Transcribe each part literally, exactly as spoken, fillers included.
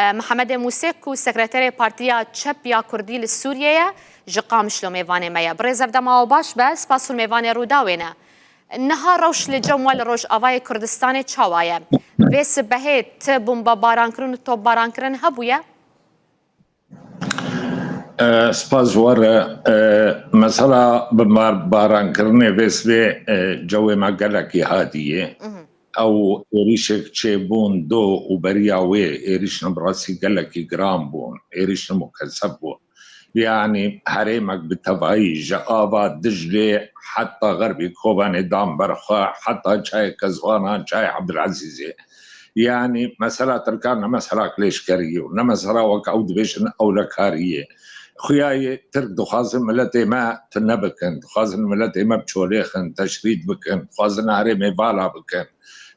E, Mihemedê Mûsê ku sekreterê Partiya Çep ya Kurdî li Sûriyê ye, ji Qamişlo mêvanê me ye. Birêz, ev dema we baş be, spas hûn mêvanê Rûdawê ne. Niha rewş li cem we li Rojavayê Kurdistanê çawa ye? Vê sibehê ti bombebarankirin û topbarankirin hebûye? E, spas ji we re. E, mesela bombebarankirinê vê sibê, e, cewê me gelekî hadî ye. Ew êrîşek çêbûn do û beriya wê êrîşin bi rastî gelekî giran bûn, êrîşin mukesef bûn. Yanî herêmek bi tevayî ji ava Diclê heta xerbî Kobanê dan ber xwe, heta çayê Kezwana, çayê Ebdulezîzê. Yanî mesela Tirkan ne meselak lêşkeriyê û ne mesela wek ew dibêjin ewlekariyê. Xuya ye Tirk dixwazin miletê me tune bikin, dixwazin miletê me biçolêxin, teşrîd bikin, dixwazin herêmê vala bikin.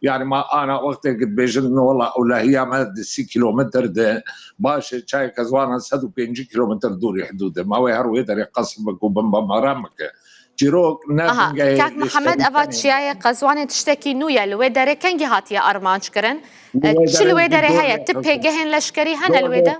Yanî ma ana wextê ku dibêjin, no wela ewlehiya me di sî kîlometr de, baş e, çayê Kezwana sed û pêncî kîlometr dûrî hidûd e. Ma wê her wê derê qesr bike û bombebaran bike. Çîrok ne Aha, bingehê kak Mihemed, eva çiyayê Qezwanê tiştekî nû ye, li wê derê kengî hatiye armanc kirin? Li wê Çi li derê wê derê heye? Ti pêgehên leşkerî hene li wê de?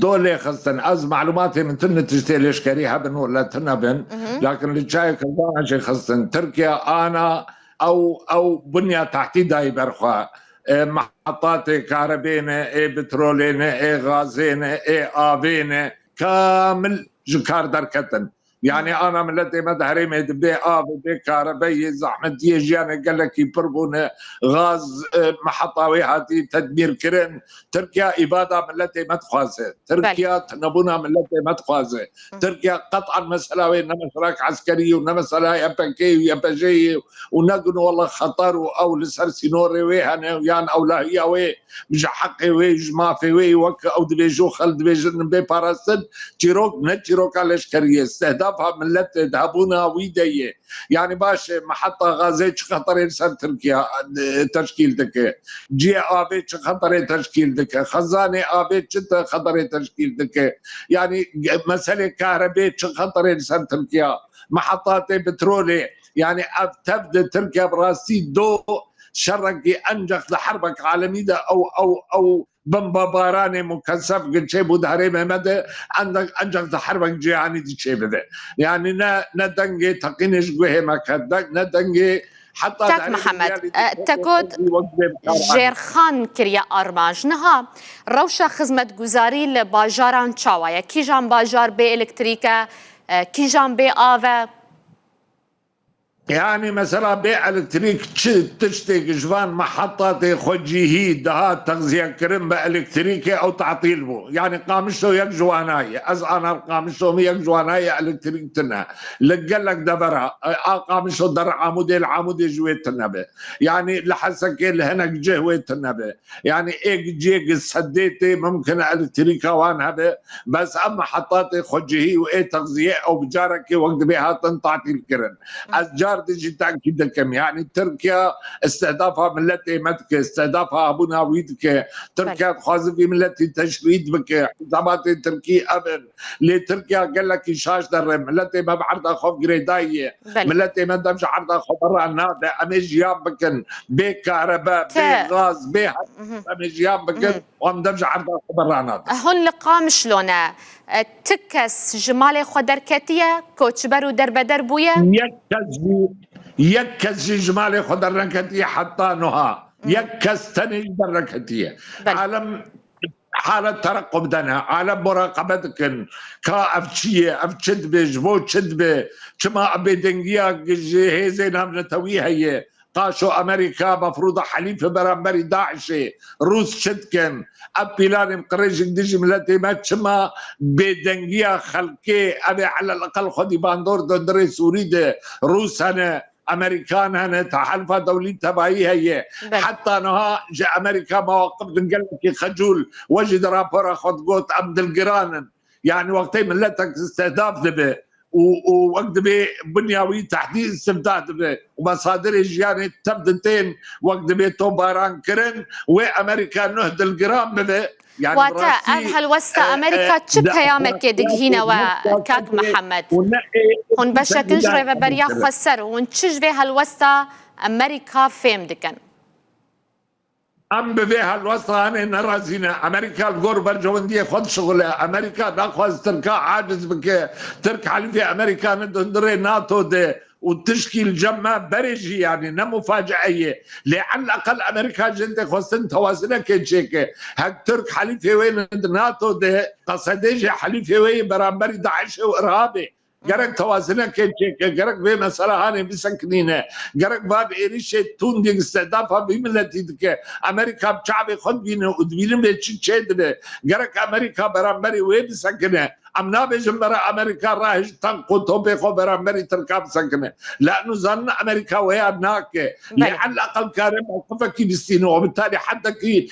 Do lê xistin. Ez malumatê min tune tiştê leşkerî hebin wele tune bin. Lakin li çayê Qezwana jî xistin. Tirkiye ana ew, ew bunya tehdîd dayî ber xwe. E, mehetatê karebê ne, ê petrolê ne, ê gazê ne, ê avê ne, kamil ji kar derketin. Yanî ana miletê me di herêmê de bê avê, bê karebeyê, zehmetiyê, jiyanê gelekî pir bûne, gaz, e, meheta wê hatî tedmîrkirin. Tirkiya îbada miletê me dixwaze. Tirkiya tunebûna miletê me dixwaze. Tirkiya qet'an mesela wê ne meselak eskerî û ne mesela Y P G û Y P J'ê ye û ne gune wela xeter û ew li ser sînorê wê hene û yan ewlehiya wê ji heqê wê, ji mafê wê, wek ew dibêje û xelk dibêjin, bê parastin, çîrok ne çîroka leşkerî ye, stehdafa miletê di hebûna wî de ye. Yanî baş e, meheta gazê çi xeterê li ser Tirkiya, e, teşkîl dike? Cihê avê çi xeterê teşkîl dike? Xezanê avê çi te-, xeterê teşkîl dike? Yanî ge-, meselê karebê çi xeterê li ser Tirkiya? Mehetatê petrolê, yanî ev tev di Tirkiya bi rastî do şerekî encex di herbek alemî de ew, ew, ew bombebaranê mukesef ki çêbû di herêmê me de, encex, encex di herbek cîhanî de çêbibe. Yanî ne, ne dengê teqînê ji guhê me ket, de-, ne dengê heta di Kak herêmê Mihemed, diyarî de e, te got wek bê bikaran. Jêrxan kiriye armanc. Niha rewşa xizmetguzarî li bajaran çawa ye? Kîjan bajar bê elektrîk e? E, kîjan bê av e? Yanî mesela bê elektrîk çi tiştêk ji van mehetatê xwecihî dihat texziyekirin bi elektrîkê ew tatîl bû. Yanî Qamişlo yek ji wana ye. Ez ana li Qamişlo me yek ji wana ye elektrîk tune. Li gelek devera, e, a Qamişlo der Amûdê, li Amûdê ji wê tune be. Yanî li Hesekê li hinek cih wê tune be. Yanî ê cihê sedê tê mimkin e elektrîka wan hebe, bes em mehetatê xwecihî û ê texziyê ew bi carekê wek dibê hatin tatîl kirin. Ez car di jî tekîd dikim, yanî Tirkiye istihdafa miletê me dike, istihdafa hebûna wî dike. Tirkiye dixwaze vî miletî teşrîd bike, hisabatên Tirkî ev in. Lê Tirkiye gelekî şaş derê, miletê me bi erda xwe girêdayî ye. Belê. Miletê me dev ji erda xwe berra nade. Em ê jiyan bikin bê karebe, bê gaz, bê her, em ê jiyan bikin. Wan dev ji erda xwe berra nadin. Hûn li Qamişlo ne. E, ti kes ji malê xwe derketiye, koçber û derbeder bûye? Yek kes jî, yek kes jî ji malê xwe derneketiye heta nuha. Yek kes tenê jî derneketiye. Belê. Alem halet terequb de ne. Alem muraqebe dikin. Ka ev çi ye, ev çi dibe, ji bo çi dibe? Çima ev bêdengiya ji hêzên navnetewî heye? Qaşo Amerîka mefrûda helîf e beramberî DAIŞê. Rûs çi dikin? Ev pîlanên qirêjik dijî miletê me çima bêdengiya xelkê, ev ê elel eqel xwedî bandor di hundirê Sûrî de Rûs hene, Amerîkan hene, tehalifa dewlî tevayî heye. Belê. Heta niha ji Amerîka mewaqif din gelekî xecûl, we jî di rapora xwe digot, em dilgiran in. Yanî wextê miletek istihdaf dibe û, û wek dibê bunya wî tehdî istihdaf dibe û mesadirê jiyanê tev ditên wek dibê topbaran kirin, wê Amerîka nuh dilgiran bibe. Yanî bi Wate rastî, ev helwesta e, Amerîka e, çi di peyamekê digihîne we, Kak Mihemed? Hûn beşek in ji rêveberiya xweser, hûn çi ji vê helwesta Amerîka fêm dikin? Em bi vê helwesta hanê nerazî ne. Amerîka li gor berjewendiyê xwe dişixule. Amerîka naxwaz Tirka aciz bike. Tirk helîfê Amerîka ne di hundirê NATO de û tişkî li cem me berê jî, yanî ne mufacieyê. Lê eleqel Amerîka jê tê xwestin tewazinekê çêke. Hek Tirk helîfê wê ne di NATO de, Qesedê jî helîfê wê yê beramberî DAIŞê û îrhabê. Gerek tewazinekê çêke, gerek vê mesela hanê bisekinîne. Gerek va bi êrişê tundî istedafa vî miletî dike. Amerîka bi çavê xwe dibîne û dibînin vê çi çêdibe. Gerek Amerîka beramberî wê bisekine. Em nabêjin bera Amerîka rahişt tank û topê xwe beramberî Tirka bisekine. Lê em zanin Amerîka weya nake. Lê Belê. Eleqel kare mewqifekî bistîne û bi talî hedekî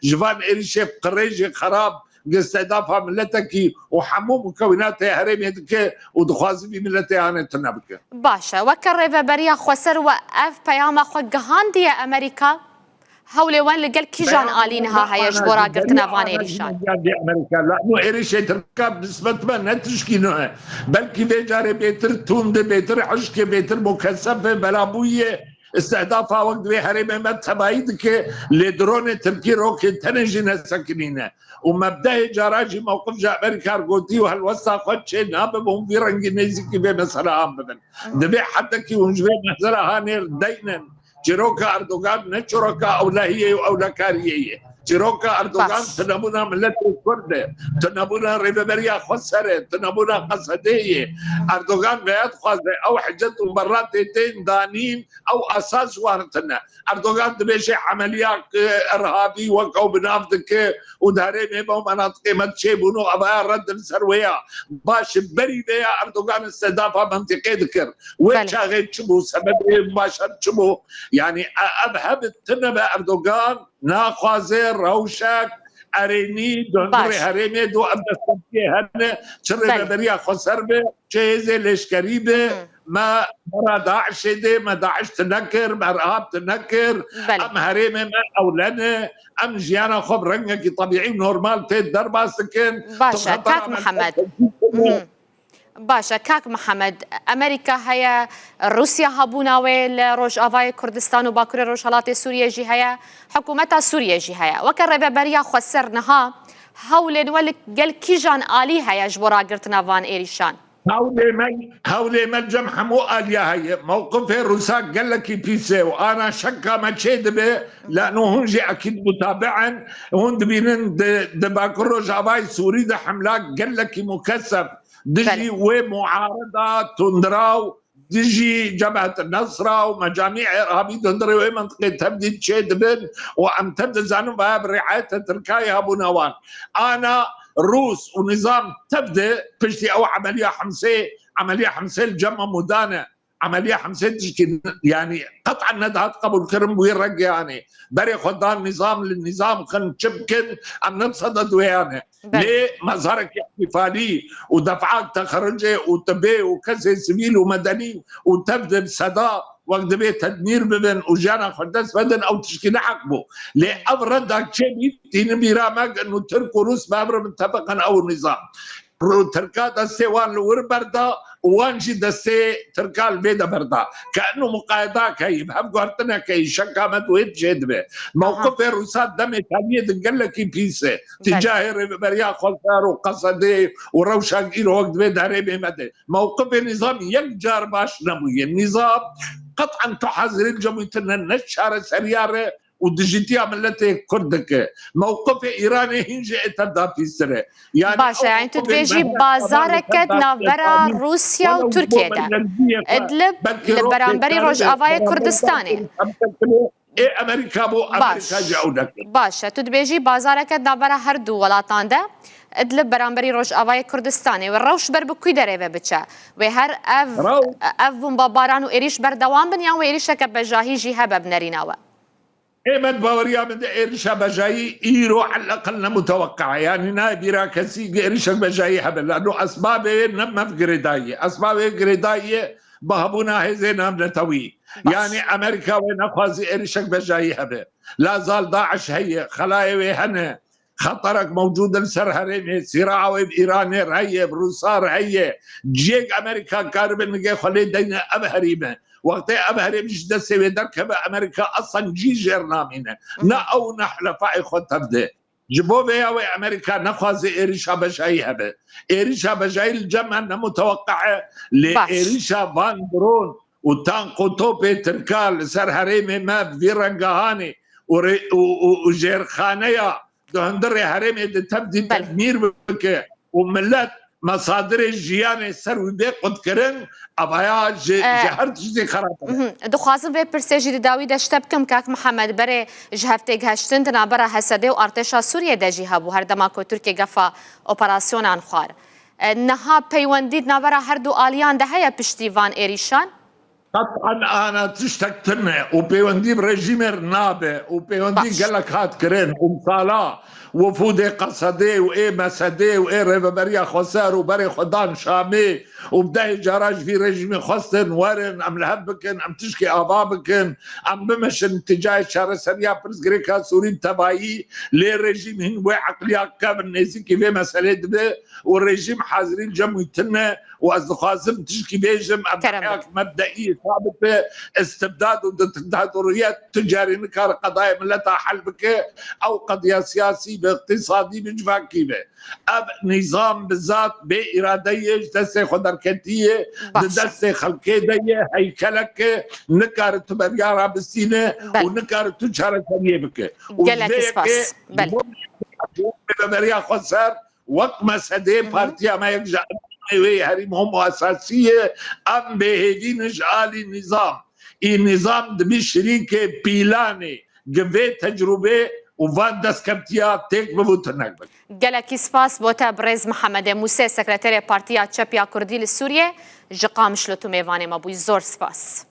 ji van êrişê qirêjê xerab, gistedafa miletekî û hemû mukewinatê herêmê dike û dixwaze vî miletê hanê tune bike. Baş e. Weke Rêveberiya Xweser we ev peyama xwe gihandiye Amerîka? Hewlê wen li gel kîjan alî niha heye ji bo ragirtina van êrişan? Gihandiye Amerîka. La nû êrişê Tirka bi nisbet me ne tişkî nû e. Belkî vê carê bêtir tund e, bêtir hişk e, bêtir mukesef e, belabûyî ye. Îstihdafa wek divê herêmê me tevayî dike, lê dronê Tirkî rokê tenê jî nesekinîne. Û me bi dehê cara jî mewqif ji Amerîka re gotî û helwesta xwe çê nabe bi hûn vî rengî nêzîkî vê meselehan bibin. Divê hedekî hûn ji vê meselehanê re deynin. Çîroka Erdogan ne çîroka ewlehiyê û ewlekariyê ye. Çîroka Erdogan Baş. Tunebûna miletê Kurd e, tunebûna Rêveberiya Xweser e, tunebûna Qesedê ye. Erdogan veya dixwaze ew hicet û beratê tên danîn, ew esas ji wan tune. Erdogan dibêje emeliya, e, irhabî wek ew bi nav dike û di herêmê me û menatiqê me çêbûn û evaya red li ser wê ya. Baş, berî vê ya Erdogan îstihdafa mentiqê dikir. Wê Belê. Çaxê çi bû? Sebebê başer çi bû? Yanî, e, ev hebit tune be Erdogan naxwaze rewşek erênî di hundirê Baş. Herêmê do ev destpêkiyê hene, çi Belê. Rêveberiya Xweser be, çi hêzê leşkerî be, Hı hı. Me bera DAIŞê dê, me DAIŞ tune kir, me irhab tune kir, Belê. Em herêmê me ewlene, em jiyana xwe bi rengekî tebîî û normal tê derbas dikin. Baş e, Tu kak xetara Mihemed. Hı hı. Baş e, kak Mihemed, Amerîka heye, Rûsya hebûna wê li Rojavayê Kurdistan û Bakurê Rojhelatê Sûriyê jî heye, hikûmeta Sûriyê jî heye. Weke Rêveberiya Xweser niha hewlên we li gel kîjan alî heye ji bo ragirtina van êrîşan? Hewlê me, hewlê me cem hemû aliya heye. Mewqifê Rûsa gelekî pîs e û ana şeka me çê dibe, lano hûn jî ekîd mutabi in, hûn dibînin di, di Bakur Rojavayê Sûrî de hemla gelekî mukesef dijî Belê. Wê muarida tundraw, dijî Cebhet Nesra û mecamî irhabî di hundirê wê mentiqê tevdî çê dibin û em tev dizanin vaya bi riayeta Tirkayê hebûna wan. Ana Rûs û nîzam tev de piştî ew emeliya Himsê, emeliya Himsê li cem me mûdane. Emeliya Hemsê tişkî, yanî qet'en nedihat qebûlkirin bi wî rengê anê. Berê xwe dan nîzam, li nîzam xin çi bikin, em ne bi sede duwêyan e. Belê. Lê mezareke îhtîfalî û def'ak texerucê û tibê û kesê sivîl û medenî û tev di bi seda wek divê tedmîr bibin û jiyana xwe dest vedin, ew tişkî ne heq bû. Lê ev reda çê bî, tînin bîra me, û Tirk û Rûs bi hev re mitefiqin ew nîzam. Ru-, Tirka destê wan li wir berda û wan jî destê Tirka li vê de berda. Ke eno muqayedak heyî, bi hev guhertinek heyî, şeka me di wê çê dibe. Aha. Mewqifê Rûsa demê taliyê di gelekî pîs e. Belê. Tîcahê Rêveberiya Xweser û Qesedê û rewşa îro wek divê di herêmê me de. Mewqifê nîzam yek car baş nebûye. Nîzam qet'en tu hazirî li cem wî tune, ne çareseriya re, û dijîtiya miletê Kurd dike. Mewqifê Îranê hîn jî ê tev de pîstir e. Yanî Baş e, ew yanî tu mewqifê dibêjî mehve bazareke di navbera Rûsya û Tirkiye de. Idlib li beramberî Rojavayê Kurdistanê. Ê Amerîka bû, Amerîka jî ew nekir. Baş e, tu dibêjî bazareke di navbera her du welatan de. Idlib beramberî Rojavayê Kurdistanê. Wê rewş ber bi kû derê ve biçe? Wê her ev, ev bombabaran û êrîş berdewam bin yan wê êrîşeke bejahî jî hebe bi nerîna we? Ê me di baweriya min de êrişa bejayî îro eleqel ne muteweqqa. Yanî nayê bîra kesî êrişek bejayî hebe. Lano esbabê wê ne mev girêdayî ye. Esbabê girêdayî ye bi hebûna hêzê navnetewî. Baş. Yanî Amerîka wê nexwazî êrişek bejayî hebe. La zal DAIŞ heye, xelayê wê hene. Xeterek mewcûd e li ser herêmê, sîraa wê bi Îranê re heye, bi Rûsa re heye. Ciyek Amerîka karibe nigê xwe lê deyne ev herîm e. Wextê ev herêm ji destê wê derkeve, Amerîka eslen cî jêr namîne. Ne ew ne hulefayê xwe tevde. Ji bo vêya wê Amerîka nexwaze êrîşa bejayî hebe. Êrîşa bejayî li cem me ne muteweqe e, lê Baş. êrîşa van dron û tank û topê Tirka li ser herêmê me bi vî rengehanê û rê-, û, û, û jêrxaneya di hundirê herêmê de tev dî Belê. tedmîr bike û millet mesadirê jiyanê ser wî bê qutkirin, evaya ji, Eh, ji her tiştê xerab e. Mhm. Dixwazim vê pirsê jî di dawî de ji te bikim, kak Mihemed, berê ji heftê gihiştin di navbera H S D û artêşa Sûriyê de jî hebû, her dema ku Tirkiye gefa operasyonan xwar. Eh, niha peywendî di navbera her du aliyan de heye piştî van êrîşan? Qet'an ana tiştek tune û peywendî bi rejîmê re nabe û peywendî Baş. gelek hat kirin û sala wefûdê Qesedê û ê Mesedê û ê Rêveberiya Xweser û berê xwe dan Şamê û bi dehê cara ji vî rejîmê xwestin werin, em li hev bikin, em tişkê ava bikin, em bimeşin tîcayê çareseriya pirsgirêka Sûrî bi tevayî, lê rejîm hîn wê eqliya kevin nêzîkî vê meselê dibe û rejîm hazirî li cem wî tune û ez dixwazim tişkî bêjim, ev Kerem neheyak bike. mebdeî sabit e, istibdad û diktatoriyet tu carî nikare qedayê mileta hel bike, ew qediya siyasî be, iqtîsadî be, civakî be. Ev nîzam bi zat bê îrade ye, ji destê xwe derketiye, Baş. di destê xelkê de ye, heykelek e, nikare tu beriya rabistîne Belê. û nikare tu çareseriyê bike. Û ji Gelekî vê spas. yekê Belê. ji bo rêveberiya xweser wek Mesedê Hı hı. partiya me yek ji endamê wê herî muhim û esasî ye, em bêhêvî ne ji alî nîzam. Î nîzam dibî şirîkê pîlanê gi vê tecrûbê û van destkeftiya têk bibû tinek bin. Gelekî spas bo te birêz Mihemedê Mûsê, sekreterê Partiya Çep ya Kurdî li Sûriyê, ji Qamişlo tu mêvanê me bûyî. Zor spas.